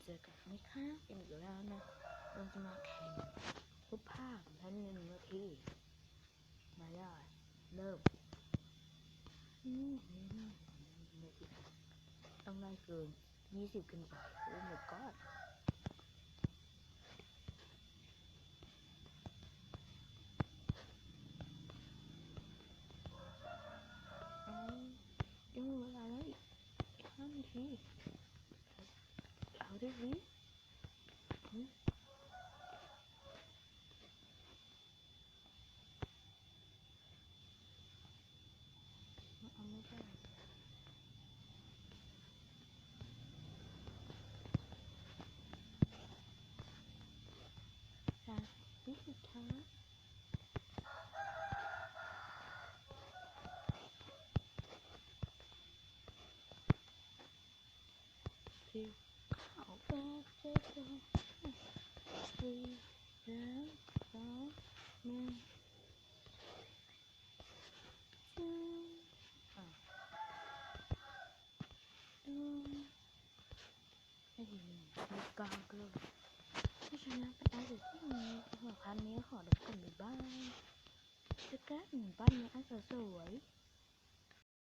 ເຈີກັບມິຄາເປັນອີກແລ້ວເນາະ. ເຮົາຈະມາແຂ່ງຮູບພາບພາຍໃນໜຶ່ງນາທີ. ມາເລີຍ ເລີ່ມ. ອືມ ຕ້ອງໄດ້ເກີນ ຍີ່ສິບຂຶ້ນໄປ. Oh my god. ເອົາ ຍັງເວລາໄດ້ອີກຫ້ານາທີ. ເອົາໄດ້ ອືມ ເອົາໄດ້. ສາມວິສຸດທ້າຍ. ສິບ ເກົ້າ ແປດ ເຈັດ ຫົກ ຫ້າ ສີ່ ສາມ ສອງ ໜຶ່ງ ສູນ. ອືມ ໄດ້ທີ່ໜຶ່ງ ເກົ້າ ເກົ້າ. ເພາະສະນັ້ນ ເປັນອັນເສັດສິ້ນໃນຫົວຂ້ຳນີ້. ຂໍທຸກຄົນ ບາຍບາຍ. ເຈີກັນ ບ້ານນີ້ອັນສະສວຍ.